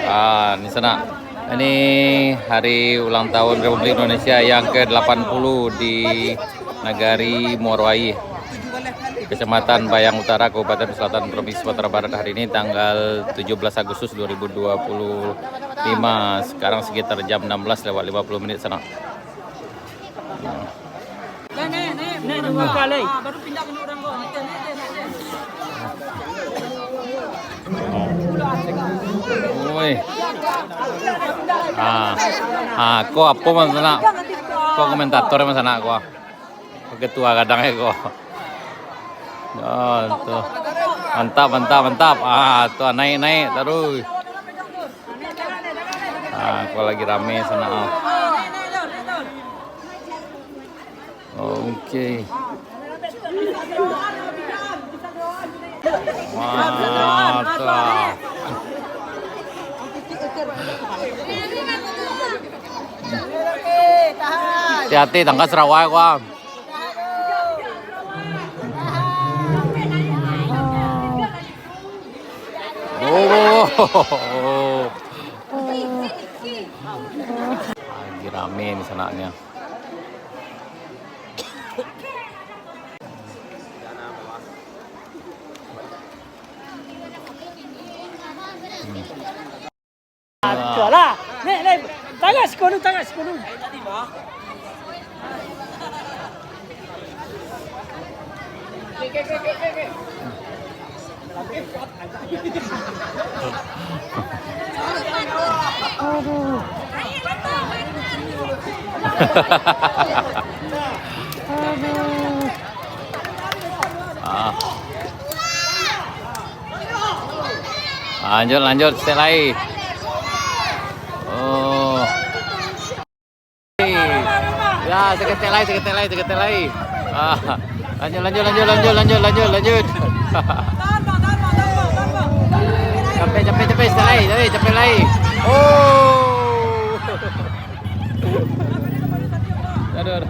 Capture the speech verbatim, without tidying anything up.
Ah, ni sanak. Ini hari ulang tahun Republik Indonesia yang ke delapan puluh di Nagari Muaro Aie, Kecamatan Bayang Utara, Kabupaten Selatan, Provinsi Sumatera Barat. Hari ini tanggal tujuh belas Agustus dua ribu dua puluh lima. Sekarang sekitar jam enam belas lewat lima puluh menit sanak. Nek, nek, nek, nek, nek, nek. Ah, baru pindah kena orang ko. Nek, nek, nek, nek. Oi. Ah. Ah, ko apo, Mas Sanak? Ko komentator, Mas Sanak, ko. Ko ketua gadang, eh, ko. Oh, tu. Mantap, mantap, mantap. Ah, tu naik, naik taruih. Ah, ko lagi rame sanak, ah. Oke. Mantap. Hati-hati, tangga sarawai ko, ah. Oh. Lagi rame di sanaknyo. Aduh lah. Nek, nek. Tangah sikonu, tangah sikonu. Ah. Lanjut, lanjut, set lai. Oh. Ya, saketek lai, saketek lai, saketek lai. Ah, lanjut, lanjut, lanjut, lanjut, lanjut, lanjut. Capek, capek, capek, set lai, set lai, capek lai. Oh. Aduh, aduh.